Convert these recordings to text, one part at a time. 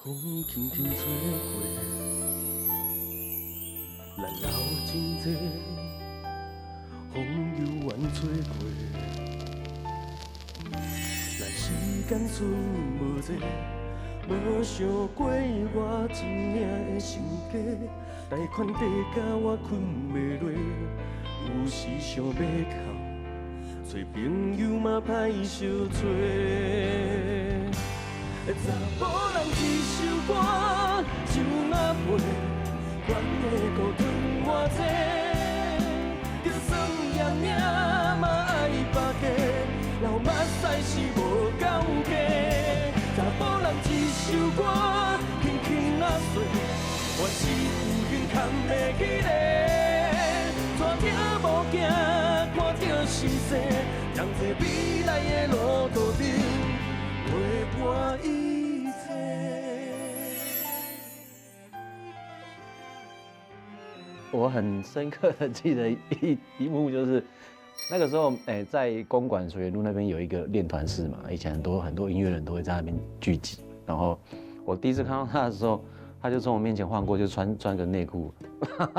風輕輕吹過，咱老真濟，風猶原吹過。咱時間賰無濟，無想過我一領的身家，貸款貸甲我睏袂落，有時想欲哭，揣朋友嘛歹相揣。查某人一首歌像阿飞，悬的孤吞偌济，就算赢赢嘛爱百家，流目屎是無夠價。查某人一首歌輕輕仔說，我是有閒扛袂起咧，帶着無驚，看著時勢，人坐未來的路途頂，陪伴一切。我很深刻的記得一幕，就是那個時候，在公館水源路那邊有一個練團室嘛，以前很多很多音樂人都會在那邊聚集。然後我第一次看到他的時候，他就從我面前晃過，就穿個內褲，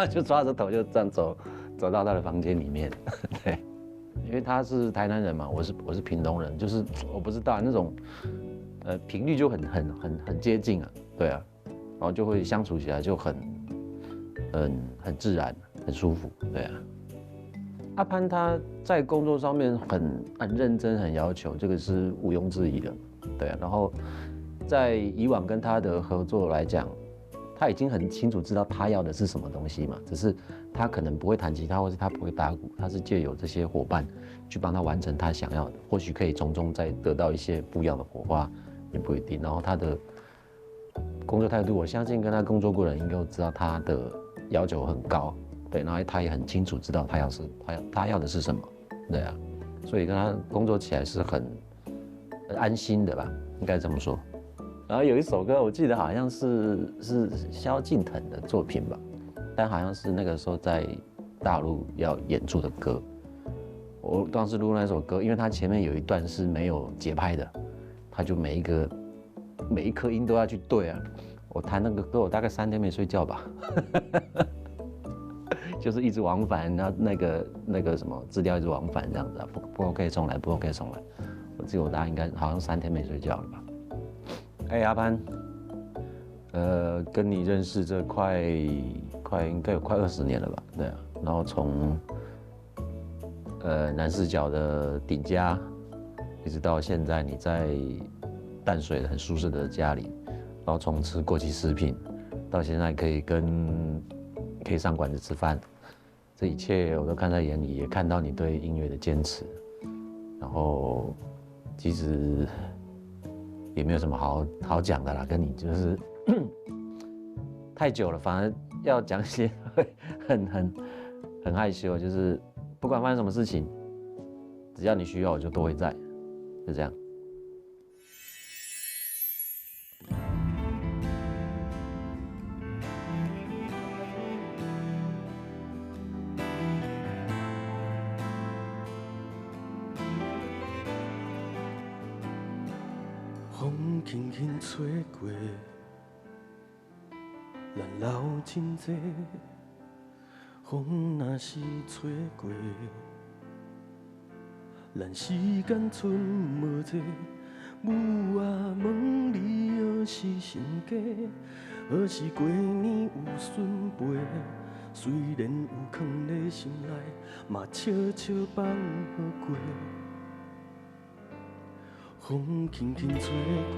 就抓着頭就這樣走到他的房間裡面。對，因為他是台南人嘛，我是屏東人，就是我不知道那種，頻率就很接近啊，對啊，然後就會相處起來就很自然，很舒服，對啊。阿潘他在工作上面很認真，很要求，這個是毋庸置疑的，對啊。然後在以往跟他的合作來講，他已經很清楚知道他要的是什麼東西嘛，只是他可能不會彈吉他，或是他不會打鼓，他是借由這些夥伴去幫他完成他想要的，或許可以從中再得到一些不一樣的火花，也不一定。然後他的工作態度，我相信跟他工作過的人應該都知道他的要求很高，對，然後他也很清楚知道他要的是什麼，對啊，所以跟他工作起來是很安心的吧，應該這麼說。然後有一首歌，我記得好像是蕭敬騰的作品吧，但好像是那個時候在大陸要演出的歌。我當時錄那首歌，因為他前面有一段是沒有節拍的，他就每一顆音都要去對啊。我彈那個歌，我大概3天沒睡覺吧，就是一直往返，然後那個什麼資料一直往返這樣子啊，不 OK 重來，不 OK 重來。我記得我大概應該好像三天沒睡覺了吧。哎，阿潘，跟你認識這快應該有快20年了吧？對啊，然後從南勢角的頂家，一直到現在你在淡水很舒適的家裡。然後從吃過期食品，到現在可以上館子吃飯，這一切我都看在眼裡，也看到你對音樂的堅持。然後其實也沒有什麼好好講的啦，跟你就是太久了，反而要講一些會很害羞。就是不管發生什麼事情，只要你需要，我就都會在，就這樣。風輕輕吹過，咱老真濟。風若是吹過，咱時間賰無濟。母啊，問你何時成家？何時過年有孫輩？雖然有囥咧心內，嘛悄悄放予過。風輕輕吹過，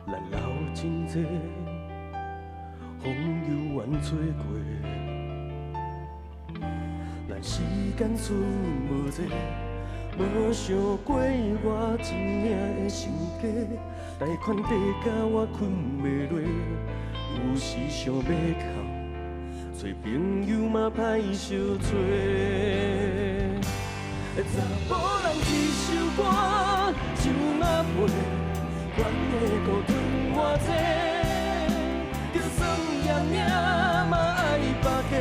咱老真濟。風猶原吹過，咱時間賰無濟，無想過我一領的身家，貸款貸甲我睏袂落，有時想欲哭，揣朋友嘛歹相揣。查某人一首歌像阿飞，悬的孤吞偌济，就算赢赢嘛爱百家，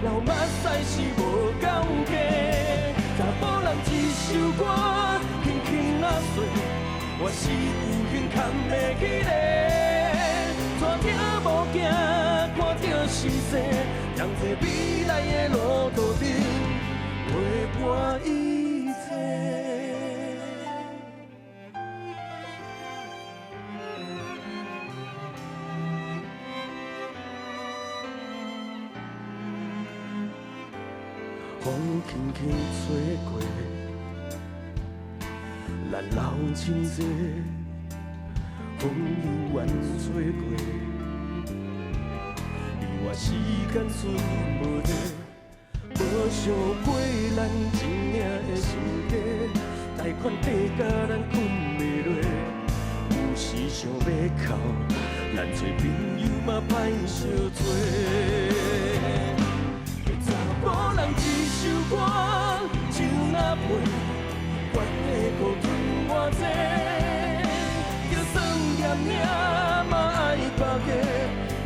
流目屎是无够价。查某人一首歌轻轻仔说，我我是有幸崁袂起的。带着无惊，看著时势，踮这未来的路途顶，陪伴一切。风轻轻吹过，咱老真济，风犹原吹过，你我时间存无底，无想过咱真正会成家，贷款贷甲咱睏袂落，有时想欲哭，咱找朋友嘛歹相找。查埔人一首歌，就若飞，悬的孤吞偌济，就算验命嘛爱别个，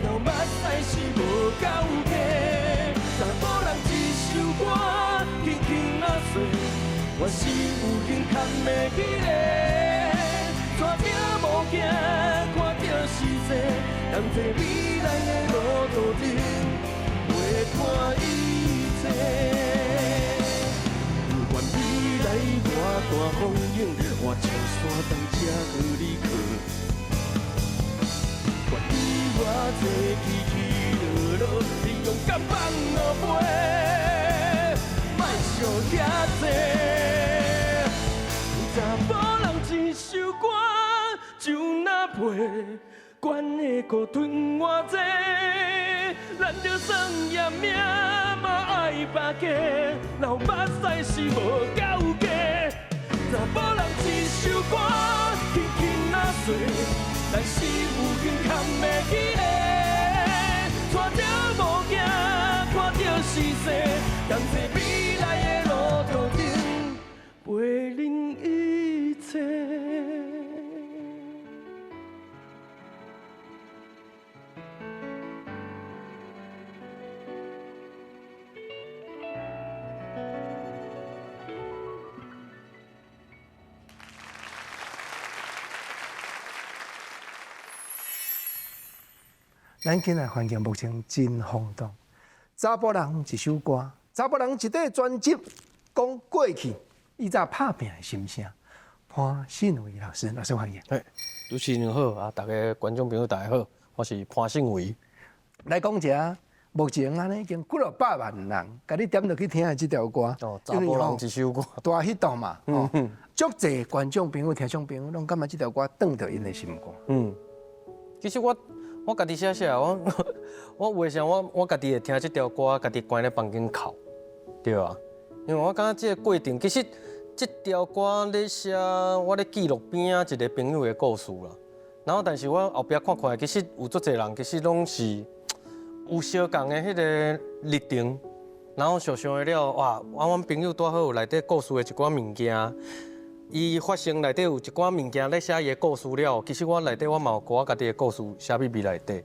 流目屎是无够价。查埔人一首歌，轻轻仔说，我是有幸崁袂起的，带著无惊，看著时势，踮这未来的路途顶，陪伴一切。不管未来偌大风雨，我将山东才予你靠。管你偌济起起落落，你勇敢放落飞，莫想遐济。查埔人一首歌，就若飞，悬的苦吞偌济，咱就算验命嘛爱别个，流目屎是无够价。查埔人一首歌，轻轻仔说，咱是有幸崁袂起的，带著无惊，看著时势，踮这未来的路途顶，陪恁一切。咱今日环境目前真轰动，查埔人一首歌，查埔人一块专辑，讲过去以早拍拚的心声。潘信伟老师，老师欢迎。嘿，主持人好啊，大家观众朋友大家好，我是潘信伟。來講一下，目前按呢已經幾落百萬人，共你點落去聽的這條歌。哦，查埔人一首歌，大彼度嘛，哦，足濟觀眾朋友、聽眾朋友攏感覺這條歌轉著𪜶的心肝。嗯，其實我家己寫寫，我有的時陣我家己會聽這條歌，家己關咧房間哭，對啊，因為我感覺這個過程其實這條歌咧寫，我咧記錄邊仔一個朋友的故事啦。然後，但是我後壁看看，其實有足濟人其實攏是有相仝的彼個歷程。然後想想了，哇！我阮朋友拄好有內底故事的一寡物件，伊發生內底有一寡物件咧寫伊的故事了。其實我內底我嘛有我家己的故事寫佇裡內底。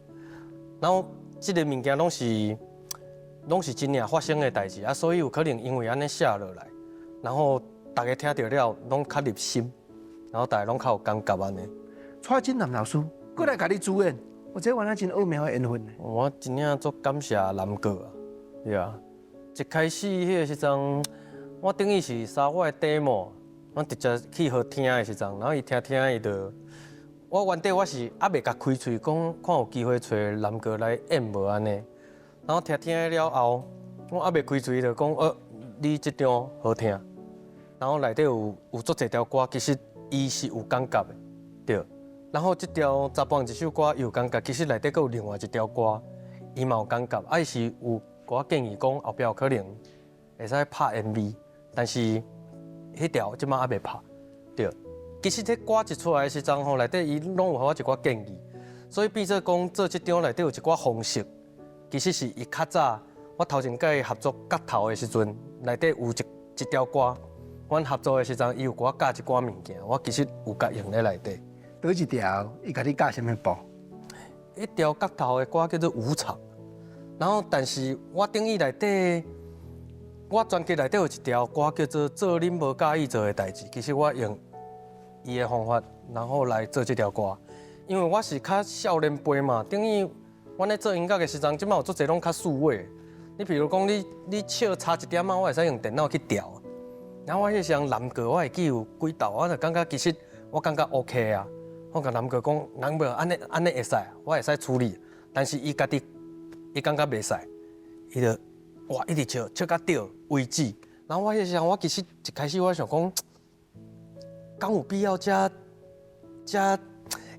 然後這個物件攏是真正發生的代誌啊，所以有可能因為按呢寫落來，然後大家聽著了攏較入心，然後大家攏較有感覺按呢。蔡振南老師過來共你主演，我這原來真奧妙的緣分。我真正足感謝南哥啊，對啊。一開始彼個時陣，我等於是捎我的 demo，我直接去予聽的時陣，然後伊聽聽伊就，我原底我是猶未共開喙講，看有機會揣南哥來演無按呢。然後聽聽了後，我猶未開喙就講，你這張好聽。然後內底有足濟條歌，其實伊是有感覺的，對。然後這條查埔人一首歌伊有感覺，其實內底閣有另外一條歌，伊嘛有感覺，啊伊是有給我建議講後壁有可能會使拍 MV，但是彼條這擺猶未拍，對。其實這歌一出來的時陣吼，內底伊攏有予我一寡建議，所以變做講做這張內底有一寡方式，其實是伊較早我頭前佮伊合作角頭的時陣，內底有一條歌，阮合作的時陣，伊有給我教一寡物件，我其實有共用咧內底。佗一條，伊共你教啥物步？一條角頭的歌叫做《舞場》，然後但是我等於內底，我專輯內底有一條歌叫做《做恁無佮意做的代誌》，其實我用伊的方法，然後來做這條歌。因為我是較少年輩嘛，等於阮咧做音樂的時陣，這擺有足濟攏較數位。你比如講，你笑差一點仔，我會使用電腦去調。然後我彼時陣南哥，我會記有幾道，我就感覺其實我感覺 OK 啊。我共南哥講，南哥按呢按呢會使，我會使處理。但是伊家己伊感覺袂使，伊就哇一直笑笑甲對為止。然後我彼時陣，我其實一開始我想講，敢有必要遮遮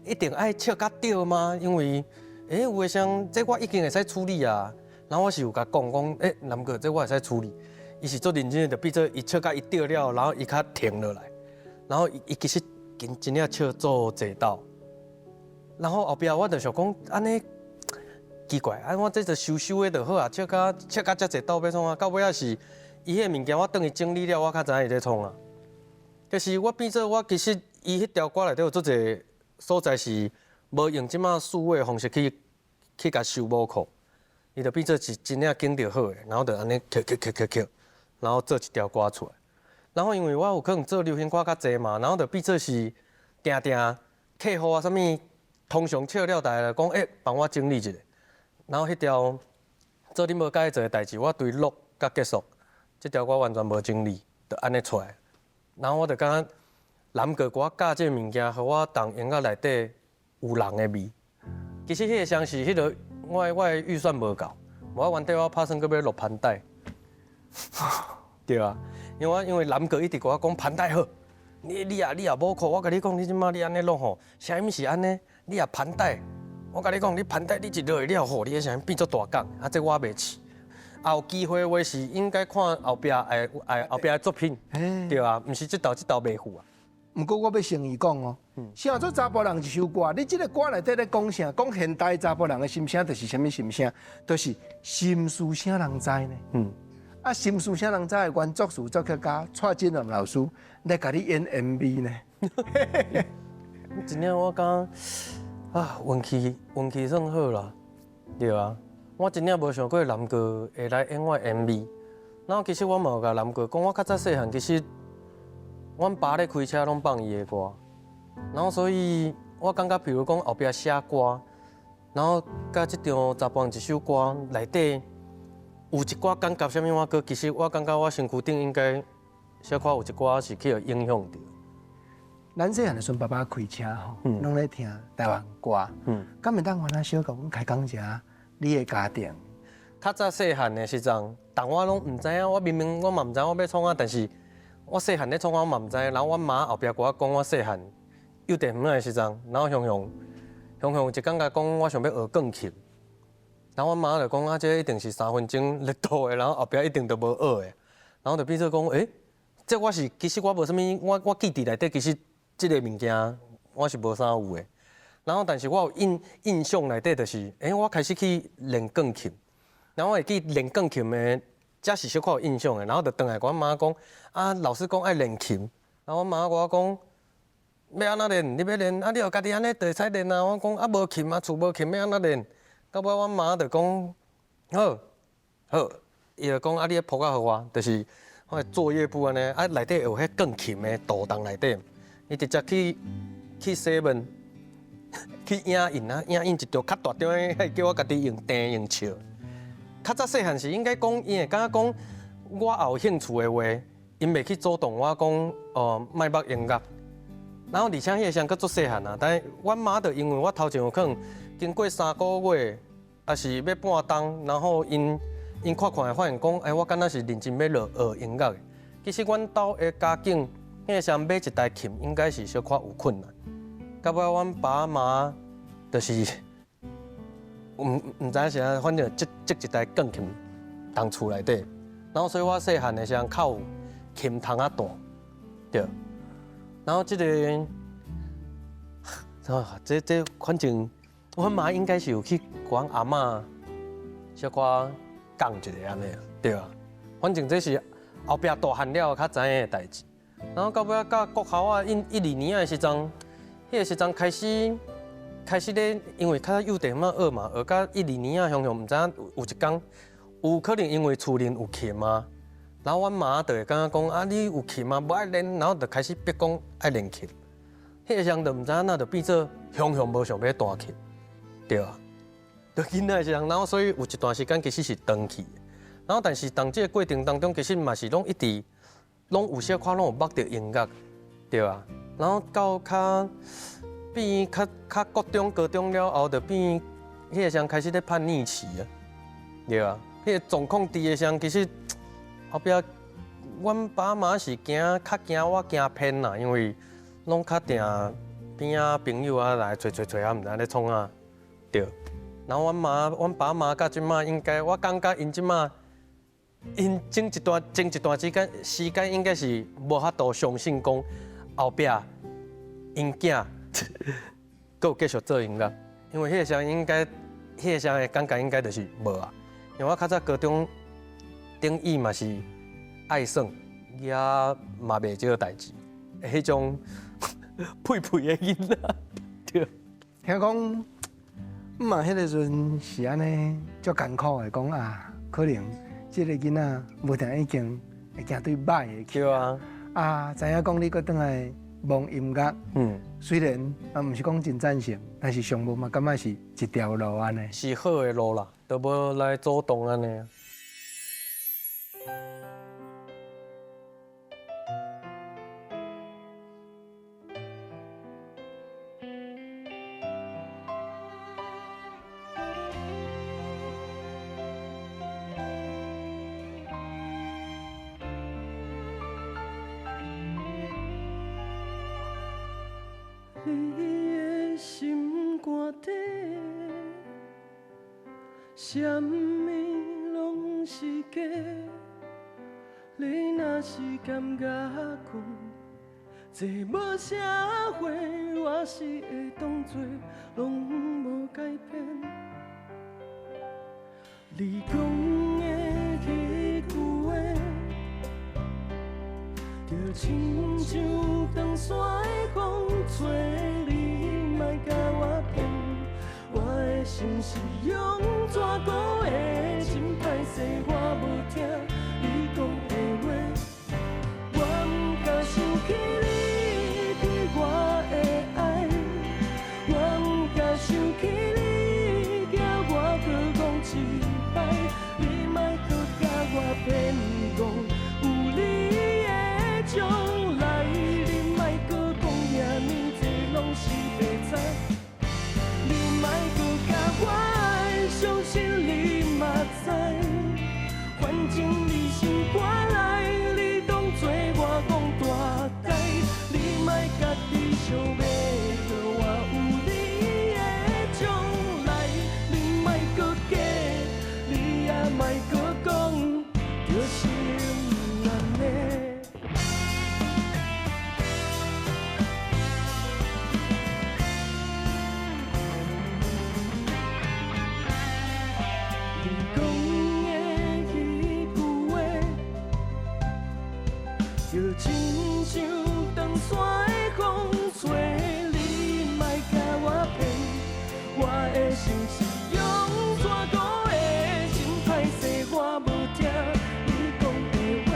一定愛笑甲對嗎？因為有的時陣這我已經會使處理啊。然後我是有共講講，南哥這我會使處理。伊是足認真的，就變做伊笑甲伊對了，然後伊較停落來，然後伊其實真真正笑做濟道。然後後壁我就想講，按呢奇怪，啊我這就收收的就好啊，笑甲笑甲遮濟道欲創啊，到尾仔是伊彼个物件我轉去整理了，我較知影伊咧創啊。就是我變做我其實伊彼條歌內底有足濟所在是無用這馬數位的方式去共修補課，伊就變做是真正揀著好的，然後就按呢刻刻刻刻刻，然後做一條歌出來。然後因為我有可能做流行歌較濟嘛，然後就變做是定定客戶啊啥物，通常笑了大家就講，幫我整理一下。然後彼條做你無佮意做的代誌，我對錄甲結束，這條歌完全無整理，就按呢出來。然後我就感覺南哥給我教這个物件，予我當音樂內底有人的味。其實彼个時是彼個我的預算無夠，無我原底我拍算閣欲錄盤帶。對啊，因為南哥一直共我講盤帶好，你若無靠，我共你講，你這馬你按呢錄吼，聲音是按呢，你若盤帶，我共你講，你盤帶你一落去了後，你的聲音變做大港，啊，這我袂試。啊，有機會的話是應該看後壁後壁的作品，對啊，毋是這道這道袂赴啊。毋過我欲先伊講哦，啥做查埔人一首歌，你這个歌內底咧講啥？講現代查埔人的心聲，就是啥物心聲？就是心事啥人知呢？啊，心事啥人知的原作詞作曲家蔡振南老師來共你演 MV 呢？真正我感覺啊，運氣算好啦，對啊。我真正無想過南哥會來演我的 MV。然後其實我嘛有共南哥講，我較早細漢其實，阮爸咧開車攏放伊的歌，然後所以我感覺，比如講後壁寫歌，然後佮這張查埔人一首歌內底有一寡感覺，啥物我閣其實我感覺我身軀頂應該小可有一寡是去予影響著。咱細漢的時陣，爸爸開車吼，攏咧聽台灣歌。敢會當原來小共阮開講一下你的家庭？較早細漢的時陣，但我攏毋知影，我明明我嘛毋知我欲創啊，但是我細漢咧創啊，我嘛毋知。然後阮媽後壁共我講，我細漢幼稚園的時陣，然後雄雄雄雄一感覺講我想欲學鋼琴，然後阮媽就講啊，這一定是3分鐘熱度的，然後後壁一定就無學的，然後就變做講，這我是其實我無啥物，我記佇內底其實這个物件我是無啥有的。然後但是我有印象內底就是，我開始去練鋼琴，然後我會記練鋼琴的，這是小可有印象的。然後就轉來共阮媽講，啊，老師講愛練琴，然後阮媽共我講，欲按怎練？你欲練啊？你予家己按呢就會使練啊。我講啊，無琴啊，厝無琴欲按怎練？到尾阮媽就講，好，好，伊就講啊，你彼簿仔予我，就是我的作業簿按呢，啊，內底有彼鋼琴的圖檔內底，伊直接去 seven 去影印啊，影印一張較大張的，叫我家己用釘用笑。較早細漢時應該講，伊會感覺講我也有興趣的話，𪜶袂去阻擋我講，哦，莫捌音樂。然後而且彼个時陣閣足細漢啊，但是阮媽就因為我頭前有可能經過3個月，抑是欲半冬，然後𪜶看看會發現講，我敢若是認真欲落學音樂的。其實阮兜的家境，彼個時陣買一台琴應該是小可有困難。到尾阮爸媽就是毋知影是按怎，反正織一台鋼琴佇厝內底，然後所以我細漢的時陣較有琴通仔彈，對。然後這个，啊，這反正阮媽應該是有去共阮阿嬤小可講一下按呢，對啊。反正這是後壁大漢了較知影的代誌。然後到尾仔到國校啊，一一二年的時陣，彼个時陣開始咧，因為較幼稚園學嘛，學到一二年仔，雄雄毋知影有一工，有可能因為厝裡有琴啊，然後阮媽就會感覺講啊，你有琴啊，無愛練，然後就開始逼講愛練琴。彼个時陣就毋知影哪就變做雄雄無想欲彈琴，對啊。就囡仔的時陣，然後所以有一段時間其實是斷去的，然後但是當這個過程當中，其實嘛是攏一直攏有小可攏有捌著音樂，對啊。然後到較變較較國中、高中了後，就變彼個時陣開始咧叛逆期啊，對啊。彼個狀況佇的時陣，其實後壁阮爸媽是驚較驚我驚偏啦，因為攏較定邊仔朋友啊來揣揣揣啊，毋知咧創啥，對。然後阮媽、阮爸媽到這馬應該，我感覺𪜶這馬，𪜶前一段時間應該是無法度相信講後壁𪜶囝閣有繼續做音樂，因為彼個時陣應該，彼個時陣的感覺應該就是無啊。因為我較早高中頂伊嘛是愛耍，也嘛袂這個代誌，彼種屁屁的囡仔，對。聽講。嘛，彼個時陣是按呢，足艱苦的，講啊，可能這個囡仔無定已經會行對䆀的去。對啊。啊，知影講你閣轉來摸音樂，雖然啊，毋是講真贊成，但是上無嘛感覺是一條路按呢。是好的路啦，都無來阻擋按呢。你的心肝底，啥物攏是假？你若是感覺講這無啥話，我是會當作攏無改變。你講的彼句話，就親像長山的風吹，你莫共我騙。我的心是用紙糊的，真歹勢我無聽你講的話。我毋敢想起你對我的愛，我毋敢想起你叫我閣講一擺，你莫閣共我騙講有你的將來，你莫閣講遐爾濟攏是白痴。你莫閣共我愛，相信你嘛知，反正你心肝內，你當作我講大代，你莫家己想欲予我有你的將來，你莫閣假，你也莫閣講，就是毋按呢。你講的彼句話，就親像長山的風吹，你莫共我騙，我的心是用紙糊的，真歹勢我無聽你講的話，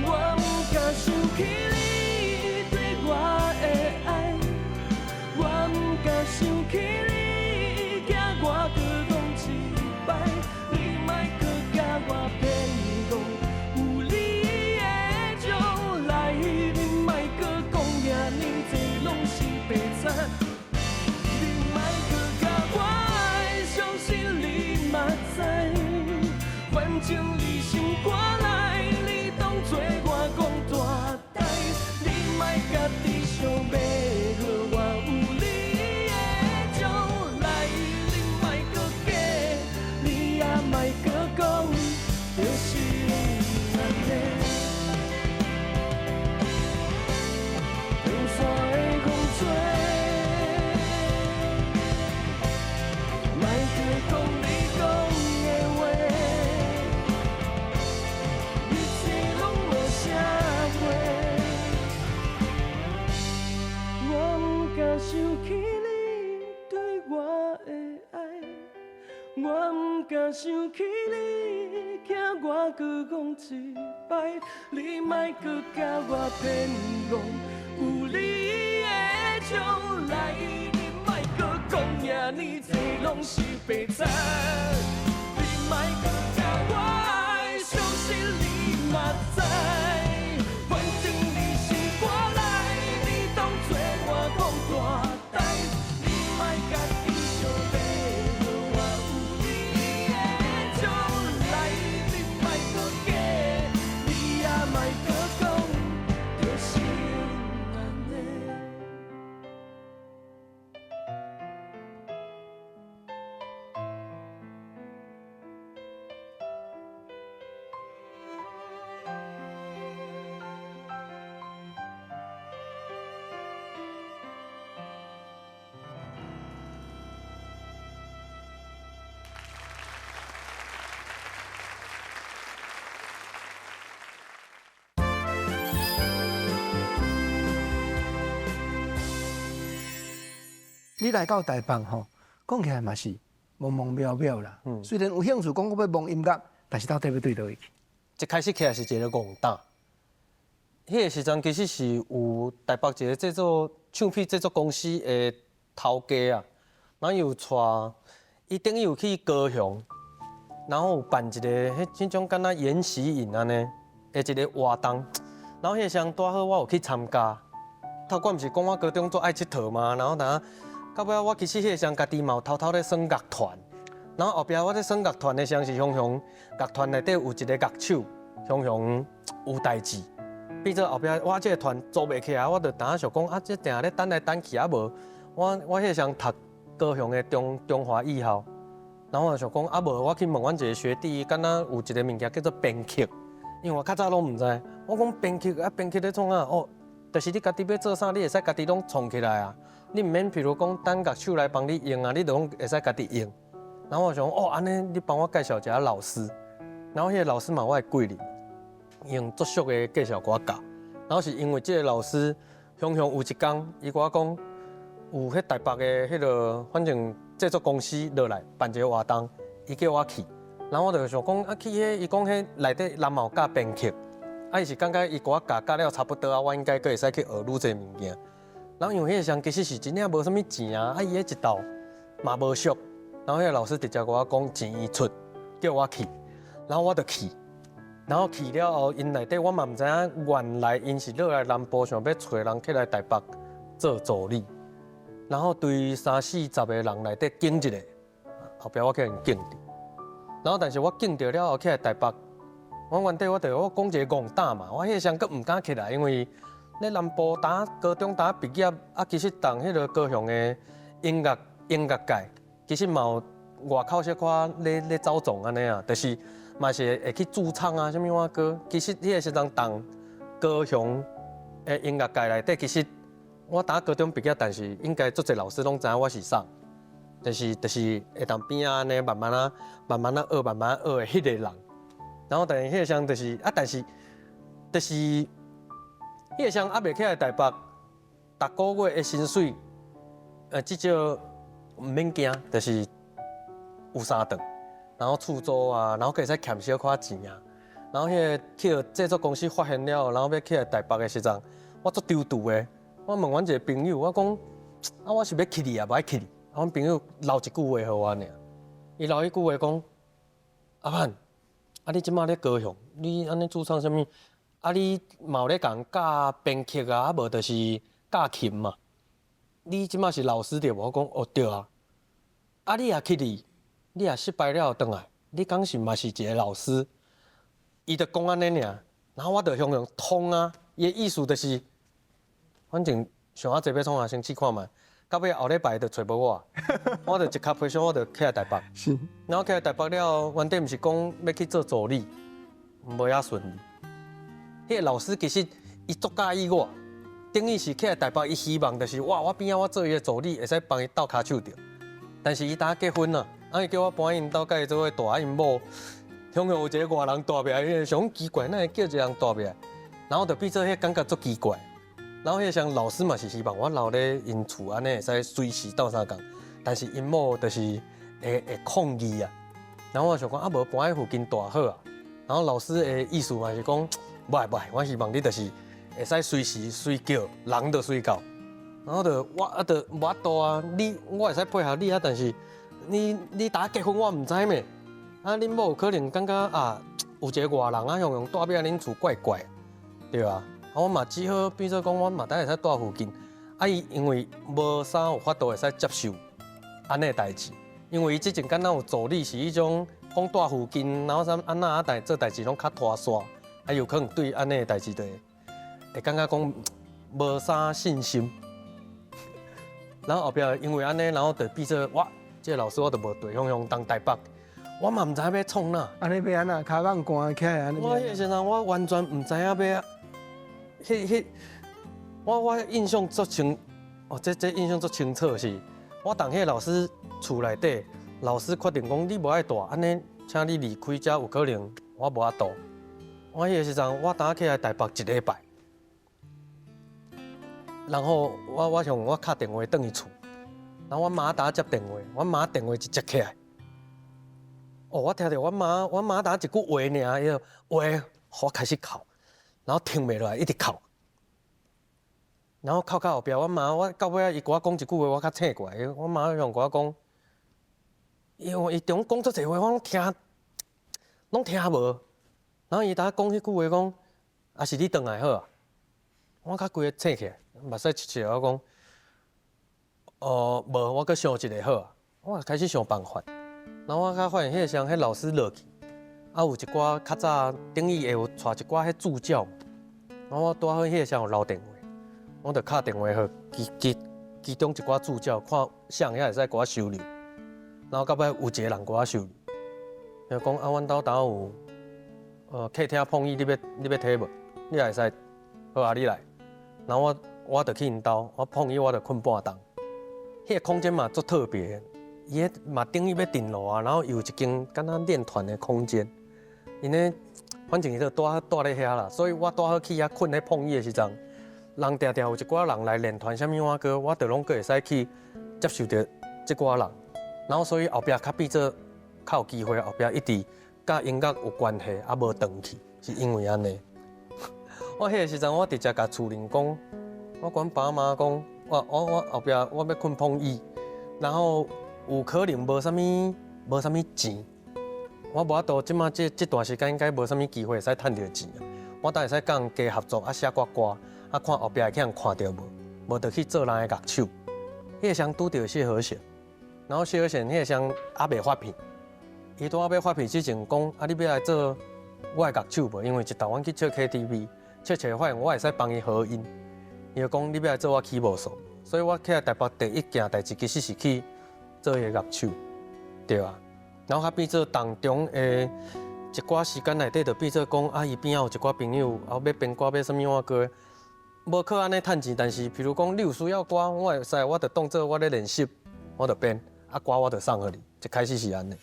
我毋敢想起你對我的愛，我毋敢想起你叫我閣講一擺，你莫閣共我騙講有你的將來，你莫閣講遐爾濟攏是白痴。你莫閣共我愛，相信你嘛知，反正你心肝內，你當作我講大代，你莫家己想欲予我有你的將來，你莫閣假，你也莫閣講，就是按呢。長山的風吹，莫閣講你講的話，一切攏無啥過。我毋敢想起你對我的愛，我毋敢想起你叫我閣講一擺，你莫閣共我騙講有你的將來，你莫閣講遐爾濟，攏是白贼。你莫閣教我愛，相信你嘛知。反正你心肝內，你當作我講大代，你莫家己相比，我有你的將來，你莫閣假，你也莫閣講，就是按呢。你來到台北吼，講起來嘛是茫茫渺渺啦。雖然有興趣講我欲摸音樂，但是到底欲對佗位去？一開始起來是一個戇膽，彼個時陣其實是有台北一個製作唱片製作公司的頭家啊，然後伊有帶，伊等於有去高雄，然後有辦一個彼彼種敢若研習營按呢的一個活動，然後彼個時陣拄好我有去參加。頭拄毋是講我高中足愛𨑨迌嗎？然後等下到尾我其實彼個時陣家己嘛有偷偷咧耍樂團，然後後壁我咧耍樂團的時陣是雄雄樂團內底有一個樂手，雄雄有代誌，變做後壁我這個團組袂起來，我就當想講啊，這定咧等來等去啊無，我彼個時陣讀高雄的中華藝校，然後我就想講啊無，我去問阮一個學弟，敢若有一個物件叫做編曲，因為我較早攏毋知，我講編曲啊編曲咧創啥？哦，就是你家己欲做啥，你會使家己攏創起來啊。你毋免譬如講等樂手來幫你用啊，你就攏會使家己用。然後我想講哦，按呢你幫我介紹一下老師，然後彼個老師嘛我的貴人，用足俗的介紹給我教。然後是因為這個老師，雄雄有一工，伊共我講，有彼台北的彼個反正製作公司落來辦一個活動，伊叫我去。然後我就想講啊，去彼，伊講彼內底人嘛有教編曲，啊伊是感覺伊共我教教了差不多啊，我應該閣會使去學愈濟物件。然後因為彼個時陣其實是真正無啥物錢啊，啊伊彼一道嘛無俗。然後彼個老師直接共我講錢伊出，叫我去，然後我就去。然後去了後，𪜶內底我嘛毋知影，原來𪜶是落來南部想欲揣人起來台北做助理。然後對三四十個人內底揀一個，後壁我去予𪜶揀著。然後但是我揀著了後起來台北，我原底我就我講一個戇膽嘛，我彼個時陣閣毋敢起來，因為咧南部打高中打畢業，啊其實佇彼個高雄的音樂界，其實嘛有外口小可咧走傱按呢啊，就是嘛是會去駐唱啊，啥物碗歌。其實彼個時陣佇高雄的音樂界內底，其實我打高中畢業，但是應該足濟老師攏知影我是啥，就是會當邊仔按呢慢慢仔慢慢仔學，慢慢仔學的彼個人。然後但是彼個時陣就是啊，但是就是彼個時陣猶未起來台北，逐個月的薪水，至少毋免驚，就是有三頓，然後厝租啊，然後閣會使儉小可錢啊。然後彼個去製作公司發現了，然後欲起來台北的時陣，我足躊躇的。我問阮一個朋友，我講啊，我是欲去哩啊，無愛去哩。啊，阮朋友留一句話予我爾，伊留彼句話講：阿盼，啊你這馬咧高雄，你按呢駐唱啥物？啊你嘛有咧共人教編曲啊，啊無就是教琴嘛。你這馬是老師對無？我講哦對啊。啊你若去哩，你若失敗了後轉來，你敢是嘛是一個老師？伊就講按呢爾，然後我就雄雄通啊，伊的意思就是，反正想啊濟欲創啊，先試看覓。到尾後禮拜就揣無我，我就一跤皮箱，我就起來台北。然後起來台北了後，原底毋是講欲去做助理，無遐順利。彼個老師其實伊足佮意我，等於是起來台北，伊希望就是哇，我邊仔我做伊的助理，會使幫伊鬥跤手著。但是伊當結婚啦，啊伊叫我搬𪜶兜佮伊做伙住，啊𪜶某，雄雄有一個外人住袂來，伊想奇怪，哪會叫一個人住袂來？然後就變做彼感覺足奇怪。然後彼個時陣老師嘛是希望我留咧𪜶厝，按呢會使隨時鬥相共。但是𪜶某就是會抗議啊。然後我想講啊，無搬去附近住好啊。然後老師的意思嘛是講，無愛無愛，我希望你就是會使隨時隨叫，人就隨到。然後就我啊就無法度啊，你我會使配合你啊，但是你呾結婚我毋知咩，啊恁某有可能感覺啊有一個外人啊，雄雄蹛佇恁厝怪怪，對啊，啊我嘛只好變做講，我嘛當會使蹛附近，啊伊因為無啥有法度會使接受按呢代誌，因為伊之前敢若有助理是彼種講蹛附近，然後啥按怎啊代做代誌攏較拖煞，啊有可能對按呢代誌就會感覺講無啥信心。然後後壁因為按呢，然後就變做我這個老師我就無對雄雄當台北，我嘛毋知影欲創哪。按呢欲按怎？跤蠓寒起來按呢。我彼個時陣我完全毋知影欲，彼彼，我印象足清，哦，這印象足清楚是，我佇彼個老師厝內底，老師決定講你無愛蹛，按呢請你離開遮有可能我無法度。我彼個時陣我當起來台北一禮拜。然後我向我敲電話轉去厝，然後阮媽當接電話，阮媽電話一接起來，哦，我聽著阮媽，阮媽當一句話爾，伊就話，我開始哭，然後停袂落來，一直哭，然後哭到後壁，阮媽我到尾仔伊共我講一句話，我較醒過來，阮媽向我講，因為伊中講足濟話，我攏聽，攏聽無，然後伊當講彼句話講，啊是你轉來好啊，我較規个醒起來。目屎拭拭，我講，哦，無，我閣想一个好啊，我開始想辦法。然後我才發現，彼個時陣，彼老師落去，啊有一寡較早等於會有帶一寡彼助教，然後我拄好彼個時陣有留電話，我就敲電話予其中一寡助教，看啥人會使共我收留。然後到尾有一個人共我收留，伊講啊，阮兜當有，客廳碰椅，你欲提無？你也會使，好啊，你來。然後我就去𪜶兜，我碰椅我就睏半晝。彼個空間嘛足特別，伊彼嘛等於欲定落啊，然後有一間敢若練團的空間。𪜶咧反正伊就拄好蹛咧遐啦，所以我拄好去遐睏咧碰椅的時陣，人定定有一寡人來練團，啥物碗糕，我就攏閣會使去接受著這寡人。然後所以後壁較變做較有機會，後壁一直佮音樂有關係，啊無斷去，是因為按呢。我彼個時陣，我直接共厝人講，我阮爸媽講，我後壁我欲睏碰椅，然後有可能無啥物錢，我無法度，這馬這段時間應該無啥物機會會使趁著錢。我當會使佮人加合作，啊寫寡歌，啊看後壁會去人看著無，無就去做人的樂手。彼個時陣拄著謝和弦，然後謝和弦彼個時陣猶未發片，伊拄仔欲發片之前講，啊你欲來做我的樂手無？因為一晝阮去唱 KTV。唱唱發現我會使幫伊合音，伊就講你欲來做我起無數，所以我起來台北第一件代誌其實是去做伊个樂手，對啊。然後較變做當中的一寡時間內底，就變做講啊，伊邊仔有一寡朋友啊，欲編歌欲啥物碗糕，無靠按呢趁錢，但是譬如講你有需要歌，我會使，我就當做我咧練習，我就編，啊歌我就送予你，一開始是按呢。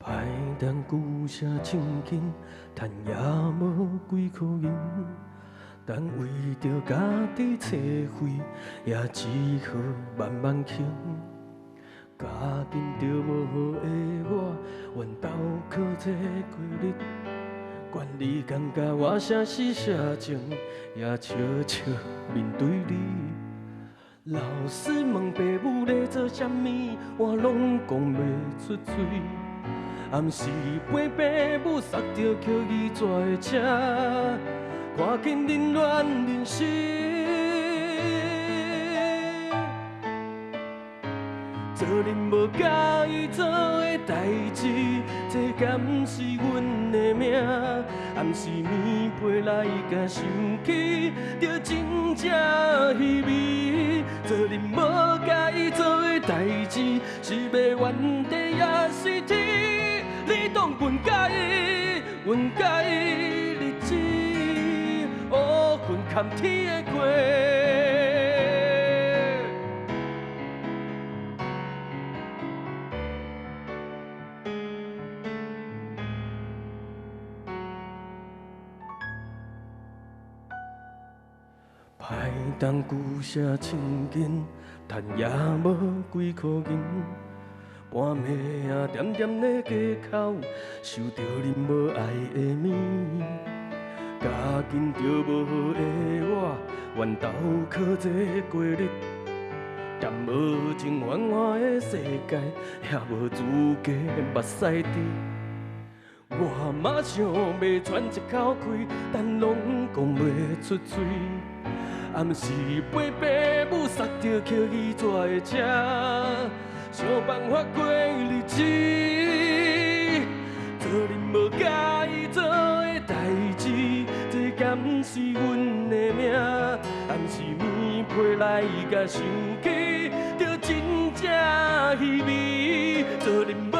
歹踮舊社穿金，趁也無幾箍銀，但為著家己找費，也只好慢慢啃。家境著無好的我，緣投靠這過日。管你感覺我啥時寫情，也笑笑面對你。老師問爸母咧做啥物，我攏講袂出嘴。暗時陪爸母塞著叫伊跩車，看見冷暖人生。做恁無佮意做的代誌，這敢是阮的命？暗時暝被來甲想起，就真正稀微。做恁無佮意做的代誌，是欲原地抑是天？你當阮佮意，阮佮意日子，烏雲冚天的過。歹當舊社穿金，趁也無幾箍銀，半暝仔點點咧街口，受著恁無愛的物，家緊著無好的我，緣投靠這過日。踮無情繁華的世界，也無資格目屎滴。我嘛想欲喘一口氣，但攏講袂出喙。暗時陪爸母塞著捡魚紙的車，想辦法過日子。做恁無佮意做的代誌，這敢是阮的命？暗時棉被內共想起，就真正稀微。做恁無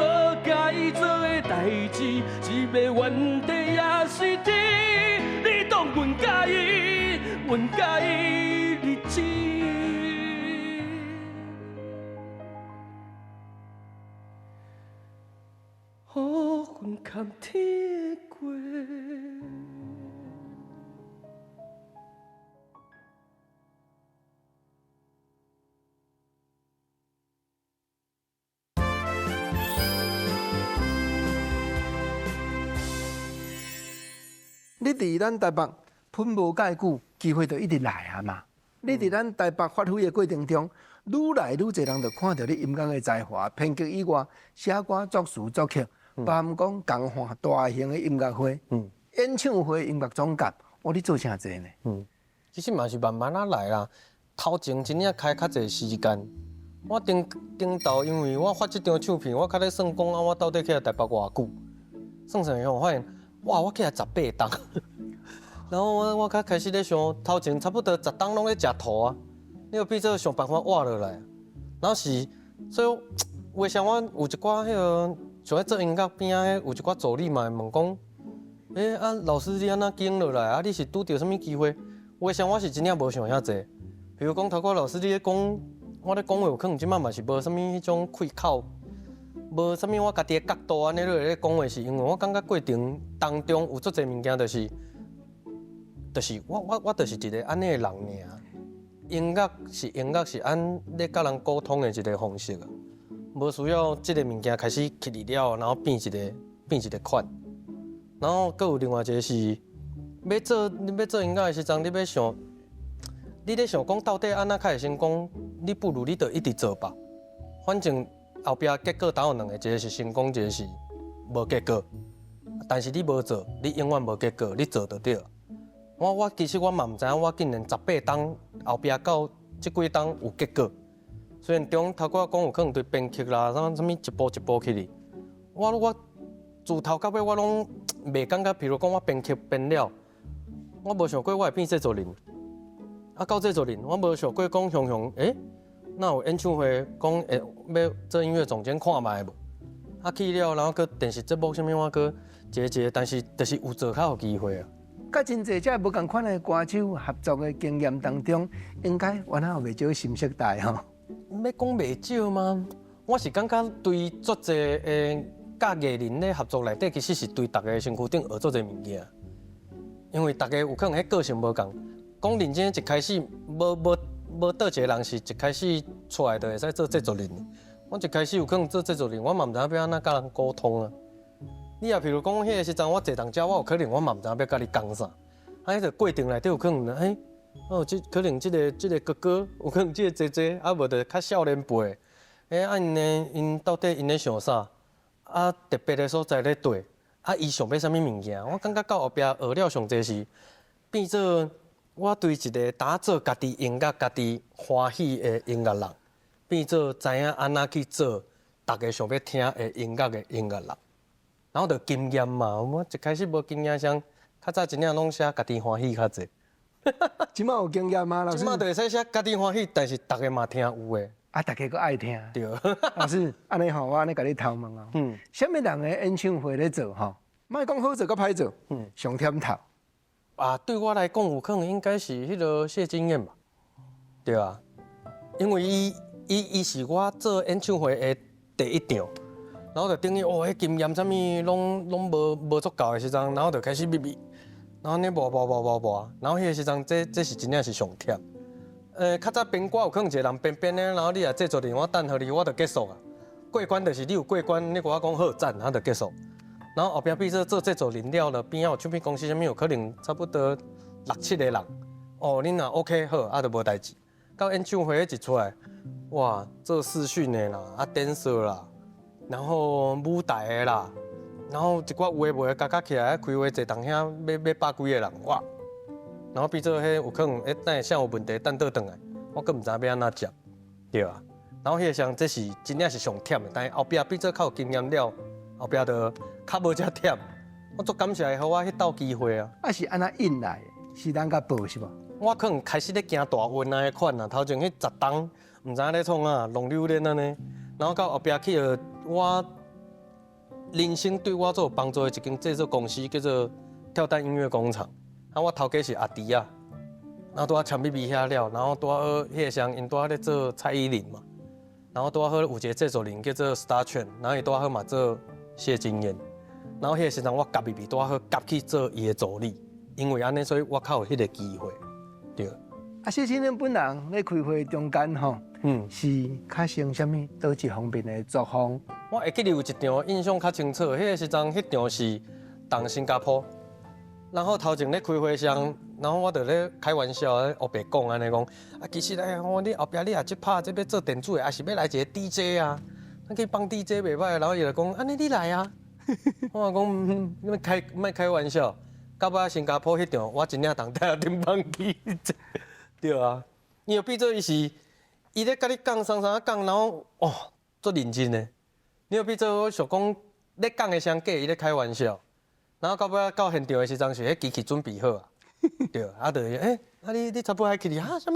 佮意做的代誌，是欲怨地抑是天？你當阮佮意，阮佮意日子。予阮堪天過。你佇咱台北噴無蓋久，機會就一直來啊嘛。你佇咱台北發揮的過程中，愈來愈濟人就看著你音樂的才華，編曲以外，寫歌、作詞、作曲，包含講共換大型的音樂會、演唱會、音樂總監，哦，你做誠濟呢？嗯，其實嘛是慢慢仔來啦。頭前真正開較濟時間，我頂頂頭，因為我發這張唱片，我較咧算講啊，我到底起來台北偌久？算算以後發現，哇，我起來18冬。然後我較開始咧想，頭前差不多10冬攏咧食土啊，你就變做想辦法活落來。然後是，所以有時我有一寡彼個像咧做音樂邊仔，有一寡助理嘛會問講，欸啊，老師你按怎經落來啊？你是拄著啥物機會？有時我是真正無想遐濟。比如講，頭拄老師你咧講，我咧講話有可能這擺嘛是無啥物彼種開口，無啥物我家己的角度按呢咧講話，是因為我感覺過程當中有足濟物件，就是我就是一個按呢的人爾。音樂是音樂是按咧佮人溝通的一個方式啊，無需要這個物件開始起了，然後變一個款。然後閣有另外一個是，欲做音樂的時陣，你咧想講到底按怎較會成功？你不如你就一直做吧。反正後壁結果當有兩個，一個是成功，一個是無結果。但是你無做，你永遠無結果。你做就對。我其實我嘛毋知影，我竟然18冬後壁到這幾冬有結果。雖然中頭拄仔講有可能對編曲啦，啥啥物一步一步去哩。我自頭到尾我攏袂感覺，比如講我編曲編了，我無想過我會變製作人。啊，到製作人，我無想過講雄雄，欸，哪有演唱會講會欲做音樂總監看覓無？啊去了，然後閣電視節目啥物我閣一個一個，但是就是有做較有機會啊。佮真濟這無仝款的歌手合作的經驗當中，應該原來有袂少心色帶吼。欲講袂少嗎？我是感覺對足濟的佮藝人咧合作內底，其實是對逐个身軀頂學足濟物件，因為逐个有可能彼個性無仝。講認真，一開始無佗一個人是一開始出來就會使做製作人。我一開始有可能做製作人，我嘛毋知影欲按怎佮人溝通啊。你若譬如講彼个時陣，我坐佇遮，我有可能我嘛毋知影欲佮你講啥。啊，彼個過程內底有可能，欸，哦，這可能這個哥哥，有可能這個姐姐，啊，無就較少年輩。欸，啊𪜶呢，𪜶到底𪜶咧想啥？啊，特別的所在咧佗？啊，伊想欲啥物物件？我感覺到後壁學了上濟是變做。我對一個打做家己音樂、家己歡喜的音樂人，變做知影按怎去做逐家想欲聽的音樂的音樂人，然後就經驗嘛。我一開始無經驗，像較早真正攏寫家己歡喜較濟。這擺有經驗嗎？老師？這擺就會使寫家己歡喜，但是逐家嘛聽有的。啊，逐家閣愛聽。對。老師，按呢吼，我按呢共你偷問哦。嗯。啥物人的演唱會咧做吼？莫講好做佮歹做。嗯。上忝頭。啊，對我來講，有可能應該是彼個謝金燕吧，對啊，因為伊是我做演唱會的第一場，然後就等於哦，彼經驗啥物攏無足夠的時陣，然後就開始秘密，然後按呢磨磨磨磨磨，然後彼個時陣，這是真正是上忝。較早編歌有可能一個人編編的，然後你若製作人，我等予你，我就結束啊。過關就是你有過關，你共我講好讚，然後就結束。然後後壁變做做製作人了了，邊仔有唱片公司，啥物有可能差不多六七個人。哦，恁若 OK 好，啊就無代誌。到演唱會一出來，哇，做視訊的啦，啊，dancer 啦，然後舞台的啦，然後一寡有的無的加加起來，開會坐當遐欲百幾個人，哇！然後變做彼有可能，欸，等下啥有問題，等倒轉來，我閣毋知欲按怎接，對啊。然後彼個時陣，這是真正是上忝的，但是後壁變做較有經驗了，後壁就較無遮忝。我足感謝伊，予我彼鬥機會啊。啊是按怎引來的？是人共報是無？我可能開始咧行大運啊彼款啊，頭前彼10冬毋知影咧創啥，浪流連按呢。然後到後壁去予我人生對我最有幫助的一間製作公司，叫做跳蛋音樂工廠。啊，我頭家是阿弟啊，然後拄仔簽入去遐了，然後拄仔好彼個時陣𪜶拄仔咧做蔡依林嘛，然後拄仔好有一個製作人叫做 Star Chen，然後伊拄仔好嘛做謝金燕，然後彼個時陣我夾入去，拄仔好夾去做伊的助理，因為按呢，所以我較有彼個機會。對。啊，謝金燕本人咧開會中間吼，是較像啥物？佗一方面的作風？我會記得有一場印象較清楚，彼個時陣，彼場是佇新加坡，然後頭前咧開會時，然後我就咧開玩笑，烏白講按呢講，啊，其實咧，我你後壁你若這拍這欲做電子的，抑是欲來一個 DJ 啊？咱去幫 DJ 袂䆀，然後伊就講，按呢你來啊。我講，你莫開莫開玩笑。到尾新加坡彼場，我真正當台頂幫 DJ，對啊，因為變做伊是，伊咧共你講，雙雙講，然後哦，足認真的。你又變做我想講，咧講的雙假，伊咧開玩笑，然後到尾到現場的時陣是彼機器準備好啊，對，啊就欸，啊你差不多愛去哩，哈啥物？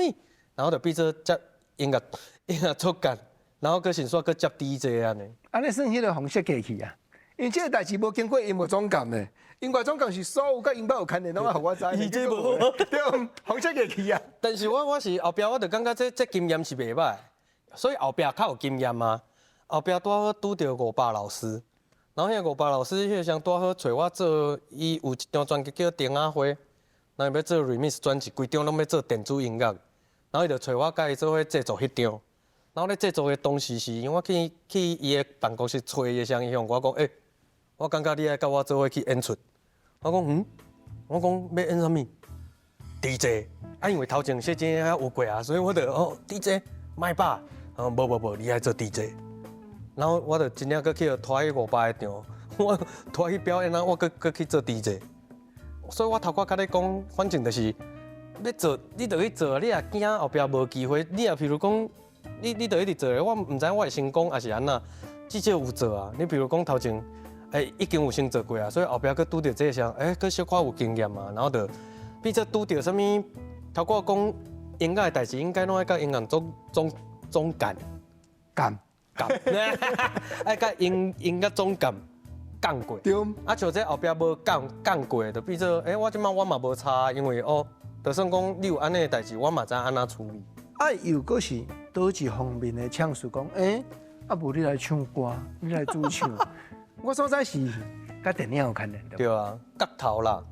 然後就變做接音樂音樂觸感，然後閣先煞閣接 DJ 按呢。按呢算彼个方式過去啊？因為這個代誌無經過音樂總監的，音樂總監是所有佮音樂有牽連，攏愛予我知。伊這無對，方式過去啊。但是我是後壁我就感覺這經驗是袂䆀，所以後壁較有經驗啊。後壁拄好拄著五百老師，然後彼個五百老師彼個時陣拄好揣我做，伊有一張專輯叫《燈仔花》，然後欲做 remix 專輯，規張攏欲做電子音樂，然後伊就揣我共伊做伙製作彼張。然後咧製作的當時是，因為我去伊的辦公室揣伊的時陣，伊向我講，欸，我感覺你愛佮我做伙去演出。我講嗯，我講欲演啥物？DJ 啊，因為頭前謝金燕有過啊，所以我就哦 DJ 莫吧，哦無無無，你愛做 DJ。然後我就真正閣去拖去500个場，我拖去表演啊，我閣閣去做 DJ。所以我頭拄仔佮你講，反正就是欲做，你就去做，你若驚後壁無機會，你若譬如講，你就一直做，我毋知影我會成功抑是按怎，至少有做啊。你比如講頭前，欸，已經有先做過啊，所以後壁閣拄著這個時陣，欸，閣小可有經驗嘛，然後就變做拄著啥物，頭拄仔講音樂的代誌，應該攏愛佮音樂總監監監，愛佮音樂總監講過。對。啊，像這後壁無講講過，就變做，欸，我這擺我嘛無差，因為哦，就算講你有按呢的代誌，我嘛知按怎處理。啊，又閣是佗一方面的唱詞講，欸，啊無你來唱歌，你來主唱，我所在是佮電影有牽連。對啊，角頭啦，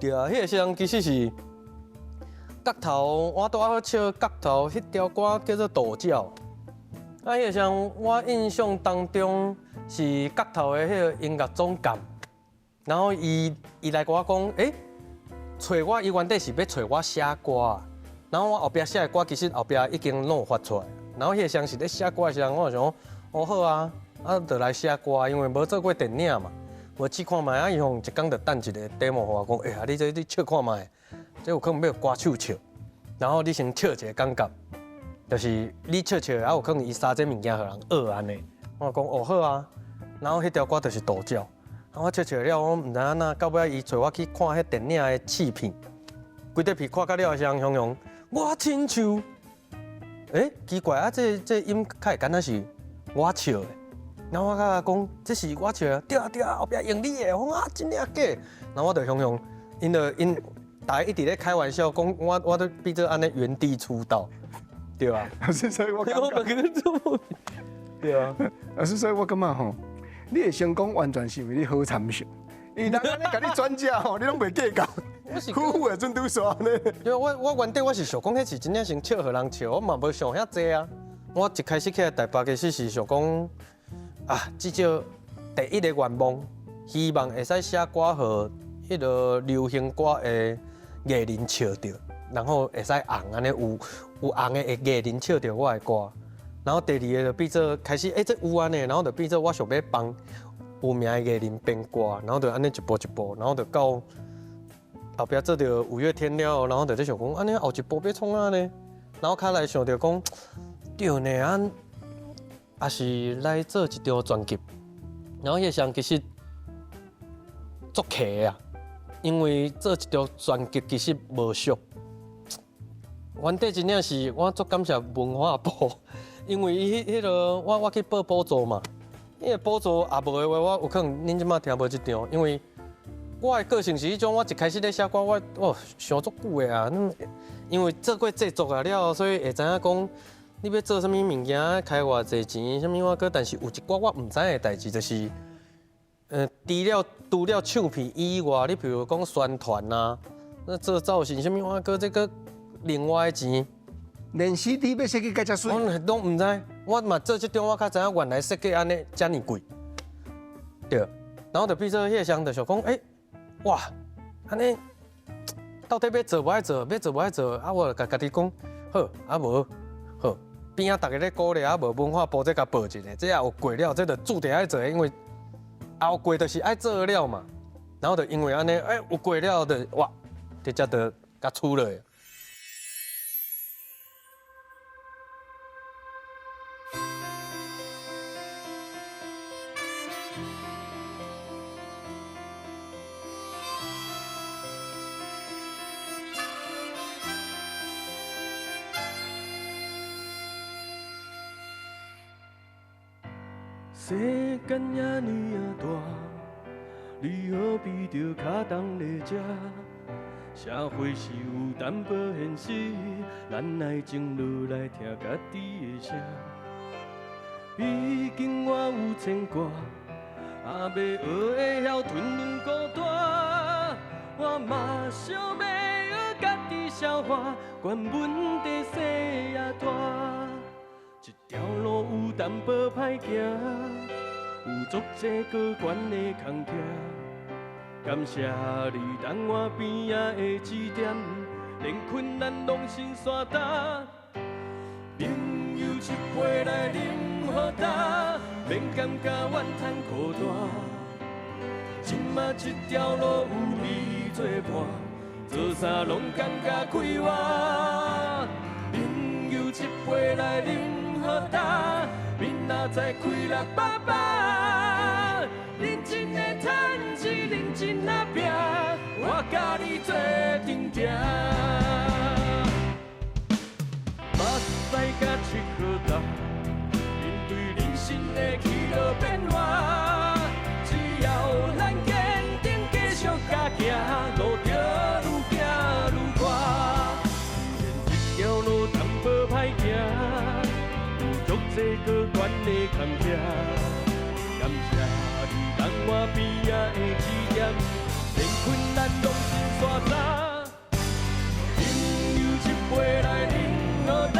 對啊，彼個時陣其實是角頭，我拄好唱角頭，彼條歌叫做《道教》。啊，彼個時陣我印象當中是角頭的彼個音樂總監，然後伊來共我講，欸，揣我，伊原底是欲揣我寫歌，然後我後壁寫的歌其實後壁已經攏有發出來，然後彼個時陣是咧寫歌的時陣，我就想講，哦好啊，啊就來寫歌，因為無做過電影嘛，無試看覓啊，伊予一工就等一個 demo 予我講，欸啊你這你笑看覓，這有可能欲歌手笑，然後你先笑一個感覺，就是你笑笑，啊有可能伊殺這物件予人學按呢，我講哦好啊，然後彼條歌就是道教，啊我笑笑了，我毋知按怎，到尾伊揣我去看彼電影的試片，規塊片看甲了的時陣，雄雄我親像，欸奇怪啊，這這音較會敢若是我笑的，然後我共伊講這是我笑的，對啊對啊，後壁用你的，我講啊真的啊假的，然後我就雄雄，𪜶就𪜶大家一直咧開玩笑講我我都變做按呢原地出道，對啊。老師，所以我感覺，對啊。老師，所以我感覺吼，你的成功完全是因為你好參詳，因為人按呢共你轉接吼，你攏袂計較。我是會準拄煞呢。對，我原底我是想講，彼是真正先笑予人笑，我嘛無想遐濟啊。我一開始起來台北，其實是想講啊，至少第一個願望希望會使寫歌予彼个流行歌的藝人笑著，然後會使紅按呢，有紅的藝人笑著我的歌。然後第二个就變做開始，這有按呢，然後就變做我想欲幫有名的藝人編歌，然後就按呢一步一步，然後就到後壁做著五月天了，然後就咧想講，按呢後一步欲創啥呢？然後較來想著講，對呢，啊，也是來做一張專輯。然後彼個時陣其實足奇啊，因為做一張專輯其實無俗。原底真正是我足感謝文化部，因為伊彼彼个我去報補助嘛，彼个補助也無的話，我有可能恁這馬聽無這張，因為我的個性是彼種，我一開始咧寫歌，我想足久的啊，因為做過製作啊了，所以會知影講你欲做啥物物件，開偌濟錢，啥物我閣，但是有一寡我毋知影的代誌，就是，除了唱片以外，你比如講宣傳啊，那做造型啥物我閣這閣另外的錢，連 CD 欲設計閣遮媠，我攏毋知，我嘛做這張，我較知影原來設計按呢遮爾貴，對。然後就變做彼個時陣就想講，哇，按呢到底欲做無愛做，欲做無愛做，啊，我就共家己講，好，啊無，好，邊仔逐家咧鼓勵，啊無文化部這共報一下，這也有過了，這就注定愛做，因為後過就是愛做了嘛。然後就因為按呢，有過了就哇，直接就共出落。世間遐爾仔大，你何必著跤動咧這？社會是有淡薄現實，咱愛靜落來聽家己的聲。畢竟我有牽掛，也欲學會曉吞忍孤單。我嘛想欲學家己消化，管問題細抑大。這條路有淡薄歹行，有足濟高懸的空徛。感謝你當我邊仔的指點，連困難攏成山焦。朋友一杯來啉予焦，免感覺怨嘆孤單。這馬這條路有你作伴，做啥攏感覺快活。朋友一杯來啉予焦，明仔載開688。認真的趁錢，認真仔拼，我佮你做陣行。目屎佮七号担，面對人生的起落變化，只要咱堅定繼續佮行，路著愈行愈寬。雖然這條路淡薄歹行，有足濟高懸的坎坷。感謝你當我邊仔的指點，連困難攏成山焦。朋友一杯來啉予焦，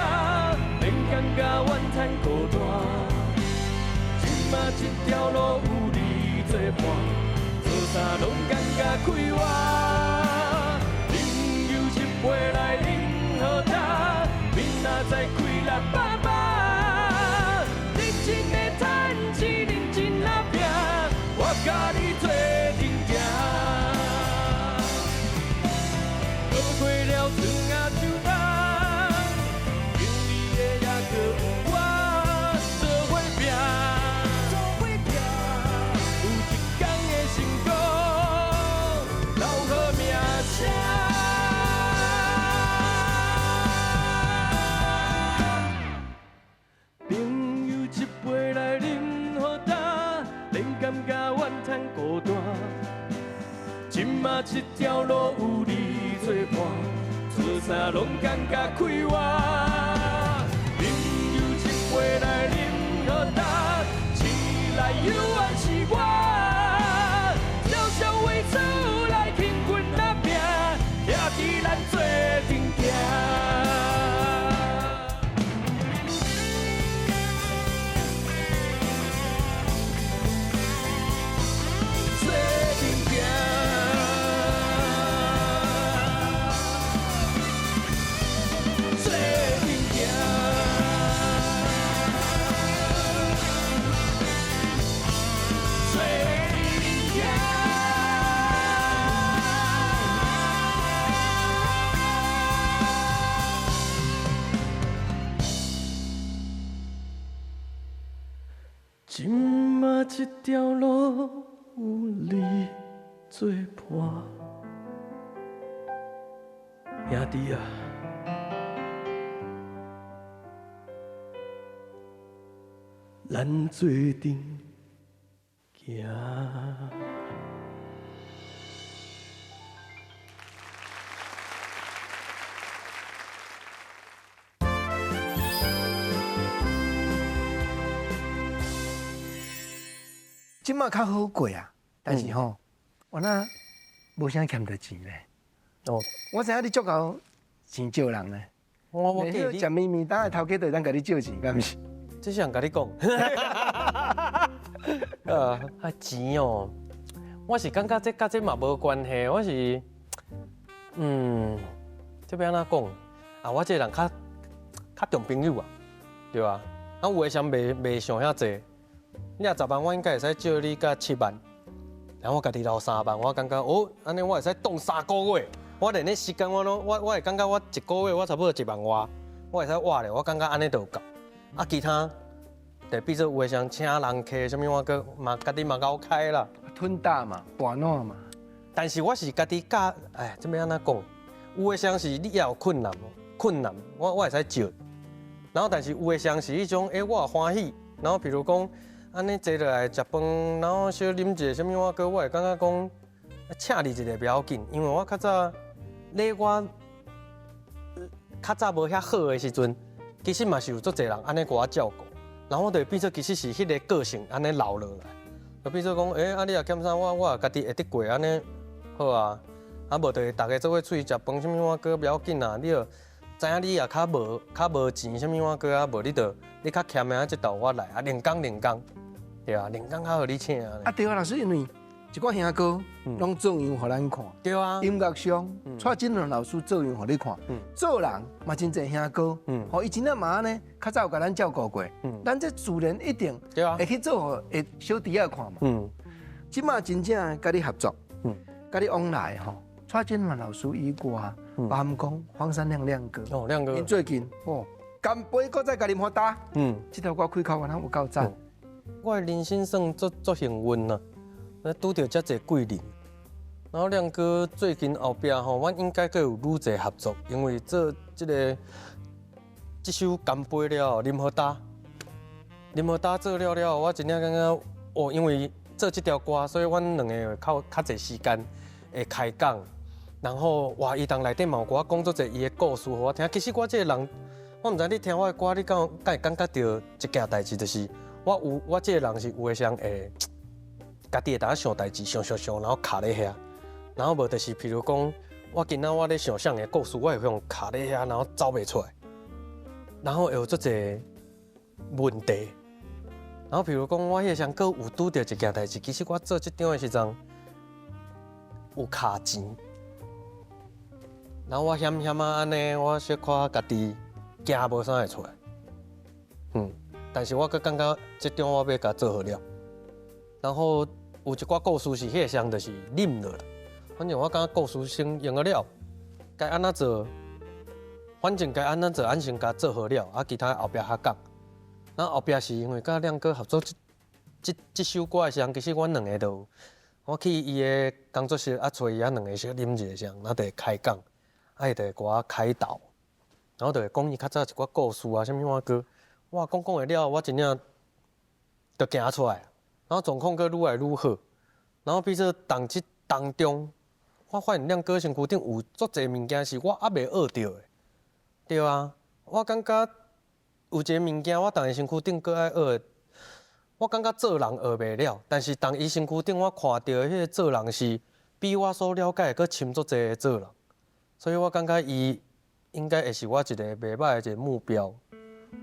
免感覺怨嘆孤單。這馬這條路有你作伴，做啥攏感覺快活。朋友一杯來啉予焦，明仔載開688。認真的趁錢，認真仔拼，我佮你做陣行。渡過了春夏秋冬，敬你的也閣有我做伙拼。做伙拼，有一天的成功，留好名聲。朋友一杯來啉予焦，免感覺怨嘆孤單。這馬這條路有你作伴，做啥攏感覺快活。朋友一杯來啉予焦，起來猶原是我。渺小為厝來勤奮仔拼，徛佇咱做陣行。做條路有你做伴，兄弟啊，咱做陣行。這馬較好過啊，但是吼，我若無啥欠著錢咧。哦，我知影你足夠錢借人咧。我記你食麵麵檔的頭家就會當共你借錢，敢毋是？這是人共你講。啊錢哦，我是感覺這佮這嘛無關係，我是，這欲按怎講？啊，我這個人較較重朋友啊，對啊，啊有的時陣袂想遐濟。你若10萬，我應該會使借你甲7萬，然後我家己留3萬，我感覺哦，按呢我會使擋3個月，我連咧時間我攏我會感覺我一個月我差不多1萬外，我會使活咧，我感覺按呢就有夠。啊，其他就變做有的時陣請人客啥物，我閣嘛家己嘛𠢕開啦。吞膽嘛，跋爛嘛。但是我是家己教，哎，這欲按怎講？有的時陣是你也有困難，困難我會使借。然後但是有的時陣是彼種，欸，我也歡喜。然後比如講。按呢坐落來食飯，然後小啉一下啥物，我閣我會感覺講，請你一下袂要緊，因為我較早咧我較早無遐好的時陣，其實嘛是有足濟人按呢共我照顧，然後我就會變做其實是彼個個性按呢留落來，就變做講，欸，啊你若欠啥，我我也家己會得過按呢好啊，啊無就會逐家做伙出去食飯啥物，我閣袂要緊啊，你著知影你也較無較無錢啥物，我閣啊無你著你較欠的啊，這道我來啊，兩工兩工。對啊，兩工較予你請啊。啊對啊，老師，因為一寡兄哥攏做樣予咱看。對啊。音樂上，蔡振南老師做樣予你看。做人嘛真濟兄哥。吼，伊真正嘛按呢，較早有共咱照顧過。咱這自然一定會去做予小弟仔看嘛。這馬真正佮你合作，佮你往來吼。蔡振南老師以外，包含講黃山亮亮哥。哦，亮哥。𪜶最近哦，乾杯，閣再共啉予焦。這條歌開口敢若有夠讚。我的人生算足足幸運啦，拄著遮濟貴人。然後亮哥最近後壁吼，阮應該閣有愈濟合作，因為做這個這首乾杯了後，林和達，林和達做了了後，我真正感覺哦，因為做這條歌，所以阮兩個會較較濟時間會開講。然後哇，伊當內底嘛有共我講足濟伊的故事，予我聽。其實我這個人，我毋知你聽我的歌，你敢敢會感覺著一件代誌，就是。我有我這個人是有的時陣會家己會當想代誌，想想想，然後卡咧遐，然後無就是譬如講，我今仔我咧想啥个故事，我會予卡咧遐，然後走袂出來，然後會有足濟問題。然後譬如講，我彼個時陣閣有拄著一件代誌，其實我做這張的時陣有卡錢，然後我險險仔按呢，我小可家己驚無啥會出來，但是我閣感覺這張我欲共做好了，然後有一寡故事是彼個時陣就是忍落來，反正我感覺故事先用了，該按怎做，反正該按怎做，按先共做好了，啊，其他後壁較講。然後後壁是因為佮亮哥合作這這首歌的時陣，其實阮兩個就我去伊的工作室啊，揣伊啊兩個小啉一下時陣，然後就會開講，啊，伊就會共我開導，然後就會講伊較早一寡故事啊，啥物碗糕。我講講會了，我真正就行出來，然後狀況閣愈來愈好，然後變做當這當中，我發現亮哥身軀頂有足濟物件是我猶未學著的，對啊，我感覺有一個物件我佇伊身軀頂閣愛學的，我感覺做人學袂了，但是佇伊身軀頂我看著的彼個做人是比我所了解的閣深足濟的做人，所以我感覺伊應該會是我一個袂䆀的一個目標。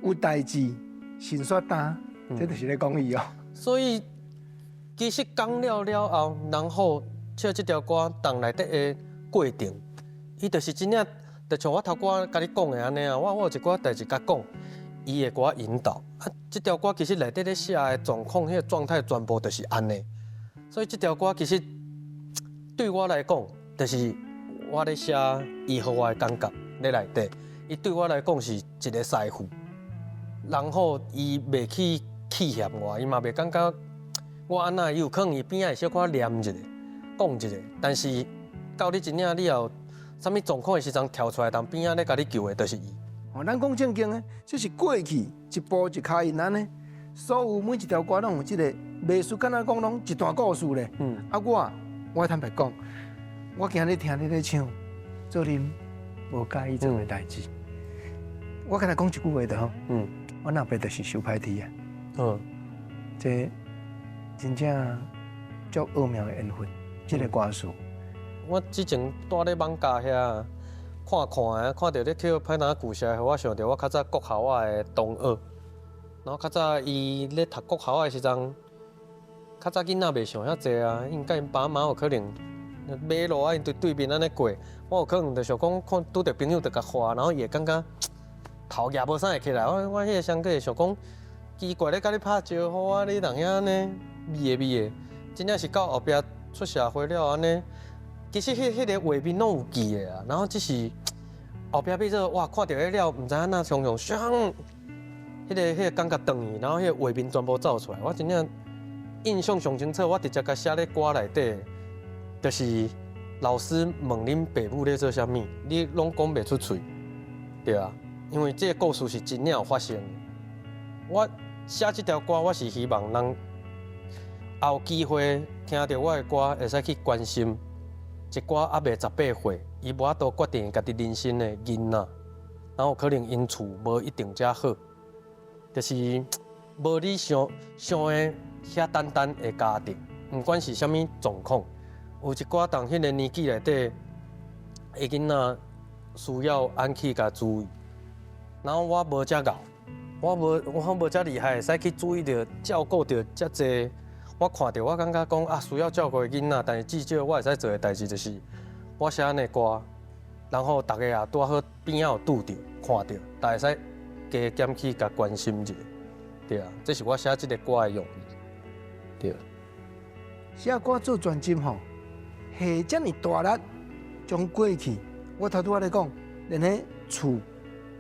有代誌，心煞焦，這就是咧講伊哦。所以其實講了了後，然後唱這條歌，當內底的過程，伊就是真正，就像我頭拄仔共你講的按呢啊。我有一寡代誌共講，伊會共我引導。啊，這條歌其實內底咧寫的狀況，彼個狀態全部就是按呢。所以這條歌其實對我來講，就是我咧寫伊予我的感覺咧內底，伊對我來講是一個師傅。然後伊袂去氣嫌我，伊嘛袂感覺我按怎有可能伊邊仔會小可念一下，講一下，但是到你真正你有啥物狀況的時陣跳出來，當邊仔咧共你救的，就是伊。哦，咱講正經的，這是過去一步一跤印按呢，所有每一條歌攏有這個藝術，敢若講攏一段故事咧。啊，我坦白講，我今日聽你咧唱，做恁無佮意做的代誌。我敢若講一句話就好。阮阿伯就是受歹鐵啊。這真正足奧妙的緣分，這個歌詞。我之前蹛咧網咖遐看看的，看著咧去歹若舊社，予我想著我較早國校仔的同學。然後較早伊咧讀國校仔的時陣，較早囡仔袂想遐濟啊，𪜶佮𪜶爸媽有可能馬路啊，𪜶對對面按呢過，我有可能就想講看拄著朋友就共話，然後伊會感覺頭舉無啥會起來。我彼個時陣會想講奇怪咧，佮你拍招呼啊，你人遐按呢覕的覕的，真正是到後壁出社會了按呢，其實彼個畫面攏有記的啊，然後只是後壁變做哇，看著彼了，毋知按怎常常唰，彼個感覺轉去，然後彼個畫面全部走出來。我真正印象上清楚，我直接共寫咧歌內底，就是老師問恁爸母咧做啥物，你攏講袂出喙，對啊，因為這個故事是真正有發生的。我寫這條歌，我是希望人有機會聽著我的歌，會使去關心一寡猶未18歲，伊無法度決定家己人生的囡仔，然後可能𪜶厝無一定遮好，就是無你想想的遐簡單的家庭，毋管是啥物狀況，有一寡佇彼個年紀內底的囡仔需要按去共注意，然後我無遮𠢕，我無遮厲害，會使去注意著照顧著遮濟。我看著我感覺講啊，需要照顧的囡仔，但是至少我會使做的代誌就是我寫按呢歌，然後逐家也拄好邊仔有拄著看著，大家會使加減去共關心一下，對啊，這是我寫這個歌的用意，對。寫歌做專輯吼，下遮爾大力，將過去，我頭拄仔咧講，連彼厝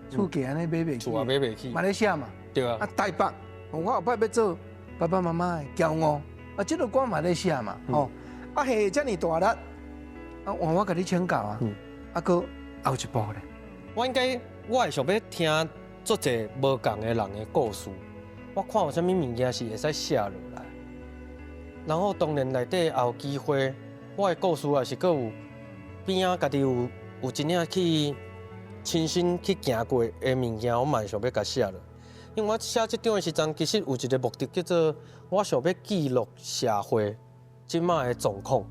厝價按呢買袂起，厝也買袂起，嘛咧寫嘛，對啊。啊台北，我後擺欲做爸爸媽媽的驕傲，啊，這個歌嘛咧寫嘛，吼，啊下遮爾大力，啊換我共你請教啊，啊閣後一步咧。我應該我會想欲聽足濟無仝的人的故事，我看有啥物物件是會使寫落來，然後當然內底也有機會，我的故事也是閣有邊仔家己有真正去親身去行過的物件，我嘛會想欲共寫落。因為我寫這張的時陣，其實有一個目的，叫做我想欲記錄社會這馬的狀況。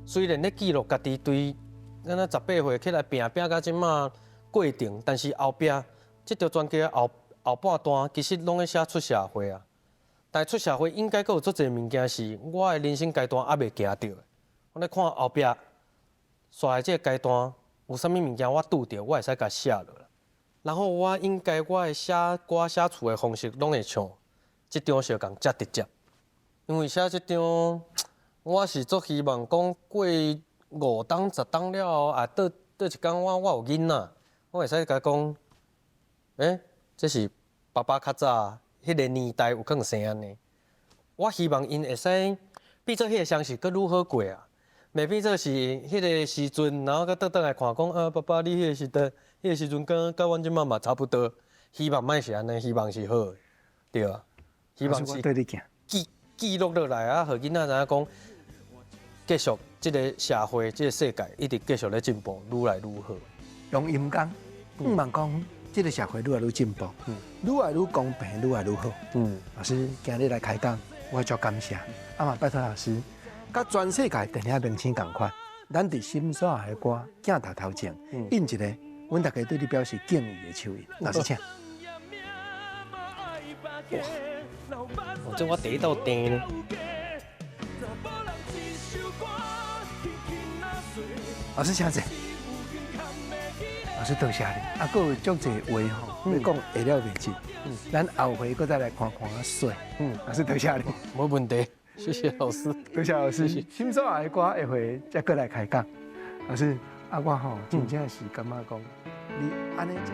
雖然咧記錄家己對敢若18歲起來拚拚到這馬過程，但是後壁這張專輯後後半段其實攏咧寫出社會啊。但出社會應該閣有足濟物件是我的人生階段猶未行著的。我咧看後壁紲來這個階段有啥物物件我拄著，我會使共寫落來。然後我應該我的寫歌寫詞的方式攏會像這張相仝遮直接，因為寫這張我是足希望講過5冬10冬了後，啊，倒倒一工我有囡仔，我會使共伊講，這是爸爸較早彼個年代有可能生按呢。我希望𪜶會使變做彼個相是閣愈好過啊，袂變做是彼個時陣，然後閣倒轉來看講啊，爸爸你彼個時代，彼個時陣佮阮這馬嘛差不多。希望莫是按呢，希望是好的，對啊。希望是記記錄落來啊，予囡仔知影講，繼續這個社會、這個世界一直繼續咧進步，愈來愈好。用音講，毋茫講，這個社會愈來愈進步，愈來愈公平，愈來愈好。老師今日來開講，我足感謝。啊嘛，拜託老師，佮全世界電影明星仝款，咱佇心所愛的歌鏡頭頭前，印一個，阮大家對你表示敬意的手印。老師請。哇！這我第一道釘呢。老師請坐。老師多謝你。啊，閣有足濟話吼，欲講會了袂盡。咱後回閣再來看看仔細。老師多謝你。無問題，謝謝老師。多謝老師。心所愛的歌下回再閣來開講。老師，啊，我吼真正是感覺講，你按呢才。